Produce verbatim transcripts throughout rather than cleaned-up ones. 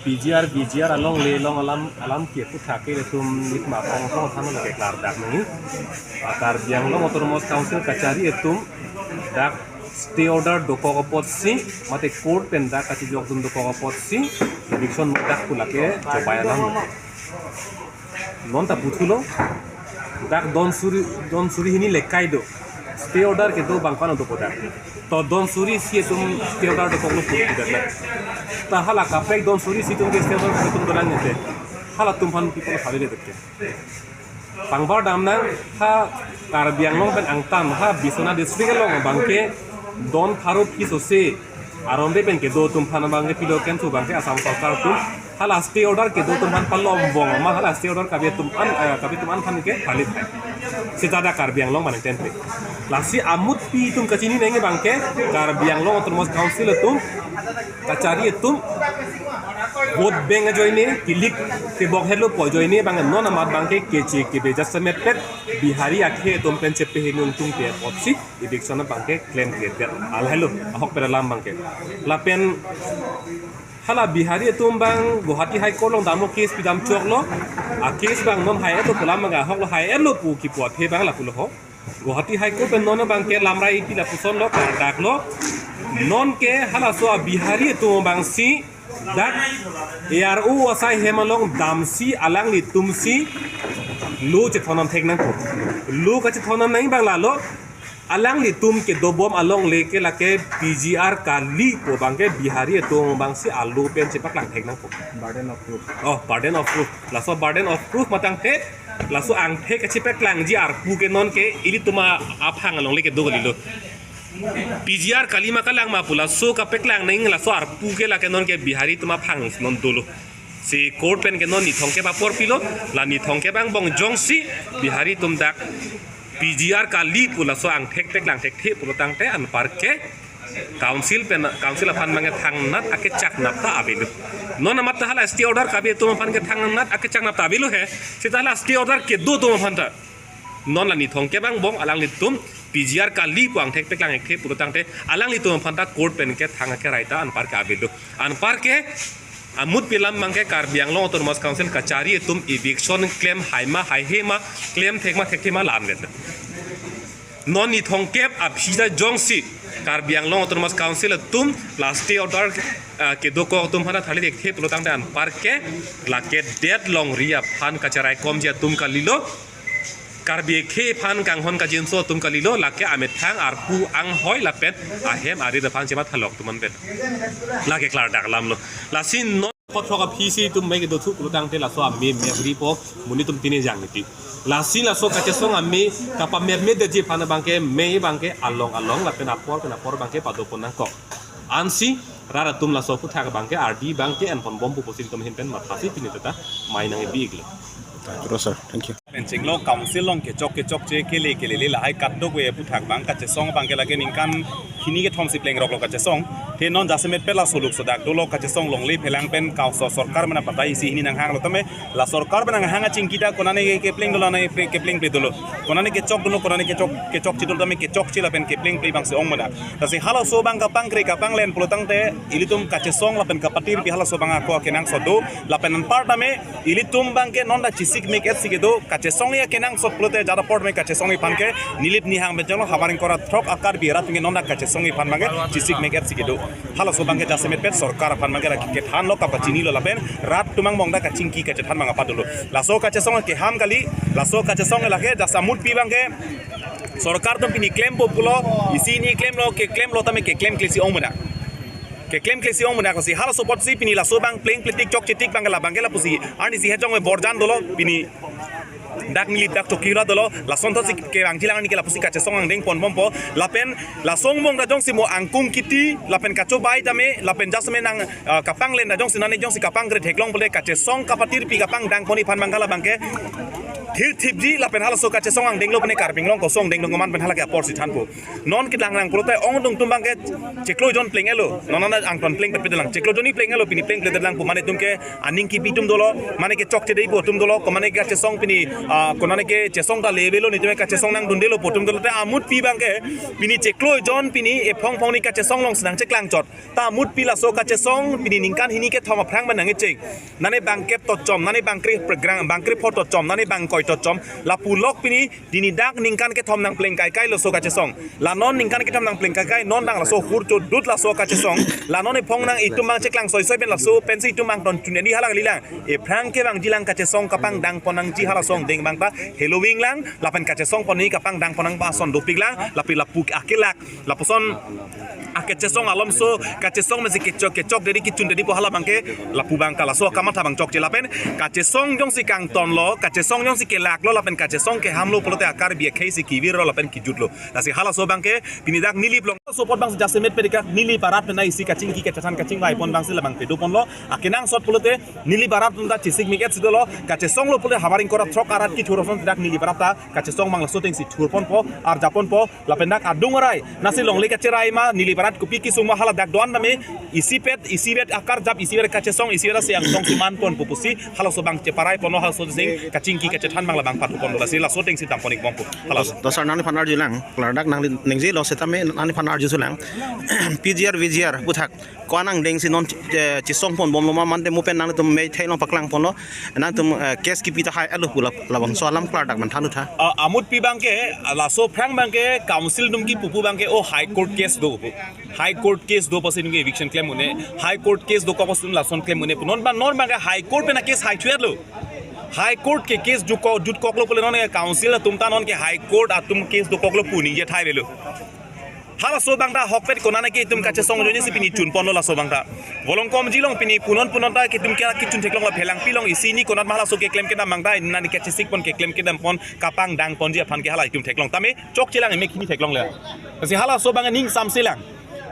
P G R, V G R along le long alam alam ke aphuthak ke ilitum nit ma kong kong than ke klardak nangji. A Karbi Anglong Autonomous Council kachari atum dak stay order dokok apotsi, mate court pen dak kachijokdun dokok apotsi, eviction dak pu lake chobai alam. Non ta puthulo, dak don suri, don suri hini lekai do. Stay order kedo abang aphan do pu dak. To don suri isi atum stay order dokoklo pu dak. Ta hala kaprek don suri isi atum ke stay order atum dolang nete. Halatum aphan people hale le dak ke. Pangbar damnang ha Karbi Anglong pen angtan ha Biswanath district along abang ke don pharo phi sose aron de pen kedo atum aphan abang ke pilo ken su abang ke Assam Sorkar atum hala stay order kedo atum aphan palom bong ma hala stay order kabi atum an, eh, kabi atum an aphan ke palit hai. Seta dak Karbi Anglong manang tempe. Lasi amut pi atum kachini nangji abang ke Karbi Anglong Autonomous Council atum kachari atum vote bank ajoine kilik kebok helo pu ajoine abang non amat abang ke keche kebe jasemet pet Bihari akhei atum pen chepe henung tung pe apotsi eviction abang ke klem kre tet. Al helo ahok pera lam abang ke. Lapen hala Bihari atum abang Guwahati High Court along damlo case pidam choklo. A case abang non hai eto pulam abang ahoklo hai elo pu kipu athe abang lapulo ho. Guwahati High Court pen non abang ke lamrai pi lapusonlo kardaklo. Non ke halaso a Bihari atum abang si dak A R O asai hem along damsi alanglitum si lo chethonam thek nangpo. Lo kachethonam nangji abang lalo. Alanglitum kedobom along le ke lake P G R kali pu abang ke Bihari atum abang si alo pen chepaklang thek nangpo. Burden of proof. Oh, burden of proof. Laso burden of proof matangte laso angthek kachepaklangji arpu ke non ke ilitum aphang along le kedo kalilo. P G R kali ma kalang ma pu laso kapaklang nangji laso arpu ke lake non ke Bihari atum aphang non dolo. Si court pen ke non ni thomkep apor pilo, la ni thomkep angbong jongsi Bihari atum dak P G R kali pu laso angthek paklang thekthe pulo tangte anparke council pen, council aphan abang ke thangnat akechaknap ta avelo. Non amat ta hala stay order kabi atum aphan ke thangnat akechaknap ta avelo he. Seta hala stay order kedo atum aphan ta non la ni thomkep angbong alanglitum P G R kali pu angthek paklang thekthe pulo tangte alanglitum aphan ta court pen ke thang akerai ta anparke avelo. Anparke amut pi alam abang ke Karbi Anglong Autonomous Council kachari atum eviction klem hai ma haihe ma, klem thek ma thekthe ma la-an vet. Non ni thomkep aphi ta jongsi Karbi Anglong Autonomous Council atum la stay order, ah, kedokok atum aphan ta thali thekthe pulo tangte anparke lake det longri aphan kacharaikomji atum kalilo. Karbi akhei aphan kanghon kajinso atum kalilo, lake amethang arpu anghoi lapen ahem arit aphan chemathalok atum anvet. Lake klardak alamlo. Lasi non kothok aphi si itum mei kedo thu pulo tangte laso amei mei ripo monit atum tine jang niti. Lasi laso kachesong amei kapamei mei detji aphan abang ke mei abang ke along along lapen apor pen apor abang ke padopon nangkok. Ansi rat atum laso aphuthak abang ke ardi abang ke enpon bom pu pusi itum ahin pen mathasi pini tata mai nangbi iklo. Terus, sir. Thank you. Pen chinglo council along kechok kechokche kele kelele lahai kadokave aphuthak abang kachesong abang ke lake ningkan hini kethom si plengroklo kachesong. Te non jasemet pet laso luk sodak dolo kachesong longle phelang pen kau so sorkar mena patai isi hini nanghanglo tame la sorkar pen nanghang achingki ta konane ke kepleng dolo nai pe keplengple dolo. Konane kechok dolo, konane kechok, kechokche dolo tame kechokche lapen keplengple abang si ong mena. Lasi halaso abang kapangkre kapanglen pulo tangte ilitum kachesong lapen kapatirpi halaso abang ako kenangsot do lapen anpar tame ilitum abang ke non ta chesik mek et si kedo kachesong ya kenangsot pulote jada apor me kachesong aphan ke nilip nihang bejalo habaring kora throk akar bi rat nge non ta kachesong aphan abang ke chesik mek et si kedo. Halaso abang ke jasemet pet sorkar aphan abang ke lake kethanlo kapachinilo lapen rat atum angbong ta kachingki kachethan abang apa dolo. Laso kachesong keham kali, laso kachesong lake jasa mut pi abang ke sorkar atum pini klempo pulo, isi hini klemlo keklemlo tame keklemkle si ong mena. Keklemkle si ong mena kosi halaso apotsi pini laso abang plengple tik chokche tik abang ke la abang ke lapusi. Arnisi hejong me borjan dolo pini dak nilip dak chokira dolo lason thotsi kevangji lang arni ke lapusi kachesong angdeng pon bompo lapen laso angbong ta jongsi mo angkung kiti lapen kachobai tame lapen jasemet nang, ah, kapanglen ta jongsi nane jongsi kapangkre theklong pule kachesong kapatirpi kapangdang pon aphan abang ke la abang ke Thil thipji lapen halaso kachesong angdenglo pine Karbi Anglong koson angdenglo komat pen hala ke apor si thanpo. Non kelang nang pulote ongdung atum abangke chiklo jon pleng-etlo. Non ana angton pleng pet pet lang. Chiklo jon ni pleng-etlo, pini pleng pet lang pu mane atum ke aning kipi atum dolo, mane kechokche dei pu atum dolo, ko mane kachesong pini, ah, konane kachesong ta levelo, netum kachesong nangdundelo pu atum dolo, te amutpi abangke pini chiklo jon pini ephong phongni kachesong along si nangcheklang chot. Ta amutpi laso kachesong pini ningkan hini kethom aphrang pen nangcheng. Nane bangkep tochom, nane bangkre pregrang, bangkre pho tochom, nane bangkoi tochom. Lapu lok pini dini dak ningkan kethom nangpleng kaikailo laso kachesong. La non ningkan kethom nangpleng kaikai, non dang laso hur chodut laso kachesong. La non ephong nang itum abang cheklang soisoi pen laso pensi itum angton chuneni halang lilang. Ephrang kevangjilang kachesong kapangdang ponnangji halaso angdeng abang ta heloving lang, lapen kachesong ponni kapangdang ponnang ba ason dopik lang, lapi lapu akelak, lapuson akechesong alomso, kachesong mesi kechok, kechok deri kichun deri po hala abangke, lapu abang ka laso kamatha abang chokche lapen, kachesong jongsi kangtonlo, kachesong jongsi kelaklo, lapen kachesong kehamlo pulote a-Karbi akhei si kivirlo lapen kijutlo. Lasi halaso abangke, pini dak Nilip along. Laso apot abang si jasemet pedika Nilip arat pen isi kachingki kachethan kachingvai pon abang si labang pedo ponlo. Akenangsot pulote Nilip arat pen ta chisik mik-et si dolo. Kachesonglo pulote havar ingkoi ra throk arat kithur ason dak Nilip arat ta kachesong abang laso ateng si thur ponpo, arjap ponpo. Lapen dak adung arai, nasi longle kacherai ma, Nilip arat kopi kesung ma hala dak do-an tame, isipet, isipet akarjap, isipet kachesong, isipet asi angtong si man ponpo pusi, halaso abang cheparai ponlo halaso sing, kachingki kachethan abang labang patu ponlo, lasi laso ateng si dam pon-ik bompo. Halaso. To sir nangliphan arjulang, klardak nangli ningjelo setame nangliphan arjusolang. P G R, V G R, puthak, ko-an angdeng si non, eh, chesong ponbomlo ma mante mo pen nangtum methai along paklang ponlo, nangtum, eh, case kipi tahai alo pu la, labangso alam klardak nangthan-uttha. Ah, amutpi abangke, laso aphrang abangke, council atum kipu pu abangke, o High Court case do pu. High Court case do pusi atum ke eviction klem un-e. High Court case dokok pusi atum lason klem un-e pu. Non abang, non abangke High Court pen a-case haithu-etlo. High Court ke case juko, jutkoklo pule non ke council atum ta non ke High Court atum case dokoklo pu ningje thai avelo. Halaso abang ta ahokpet konane ke itum kachesong ajoine si pini chun ponlo laso abang ta. Volongkom jilong pini punon punon ta ke itum ke kichun theklonglo, phelangpi along isi ni konat ma halaso keklem kedam abang ta nani kachesik pon keklem kedam pon kapangdang ponji aphan ke hala itum theklong. Tame chokchelang emek hini theklongle. Lasi halaso abang ning samselang.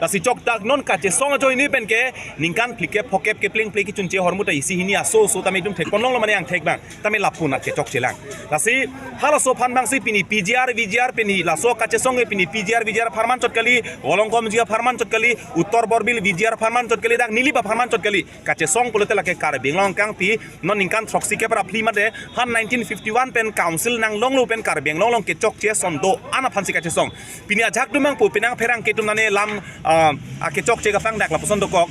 Lasi chokdak non kachesong ajoine pen ke ningkan phlikep phokep kepleng pleng kichunche ahormu ta isi hini aso aso tame itum thek ponlonglo mane angthek abang. Tame lapu nat kechokchelang. Lasi halaso aphan abang si pini P G R, V G R pini laso kachesong ke pini P G R, V G R apharman chot kali, Volongkom Jia apharman chot kali, Uttor Borbil V G R apharman chot kali, dak Nilip apharman chot kali. Kachesong pulote lake Karbi Anglong kangpi, non ningkan throksi kep ra phli mate, han nineteen fifty-one pen council nanglonglo pen Karbi Anglong along kechokche ason do-an aphan si kachesong. Pini ajak dumang pu penang pherangke atum nane lam, ah, akechokche kapangdak lapuson dokok.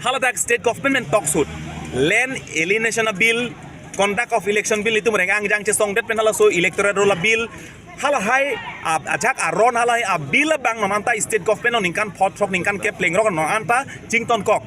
Haladak state government pen talks ahut. Land alienation bill, conduct of election bill itum reng-ang jang chesongdet pen halaso electoral roll bill. Halahai a-, ajak aron halahai a-bill abang non anta state government along ningkan pho throk ningkan kep plengrok non anta chingtonkok.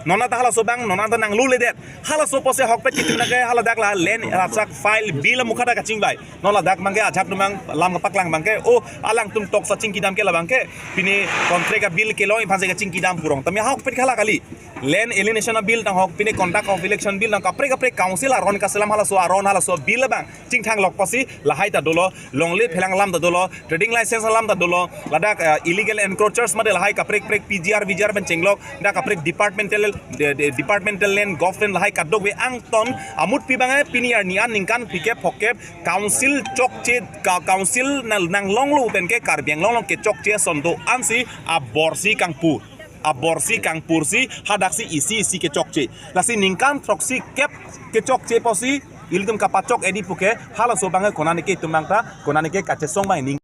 Non anta halaso abang non anta nangluledet. Halaso apotsi ahokpet kitum nake haladak la land rachak file bill amukha ta kachingvai. Non ladak abangke ajak dumang lam kapaklang abangke, o alangtum talks achingkidam ke labangke, pini contract a-bill kelong iphan si kachingkidam purong. Tame ahokpet hala kali. Land alienation a-bill tang ahok, pini conduct of election bill tang kaprek kaprek council aron kaselam halaso aron halaso bill abang chingthanglok pusi lahai ta dolo, longle phelang alam ta dolo, trading license alam ta dolo, ladak, eh, illegal encroachers mate lahai kaprek kaprek P G R, V G R pen chenglok, dak kaprek departmental, de, de, departmental land government lahai kadokave angton amutpi abang, eh, pini arni an ningkan phlikep phokep council chokche, ka-, council nang, nanglonglo pen ke Karbi Anglong along kechokche ason do-an si abor si kangpu. Abor si kangpur si hadak si isi isi kechokche. Lasi ningkan throksi kep kechokche pusi ilitum kapachok edi puke halaso abang konane ke itum abang ta konane ke kachesong abang ning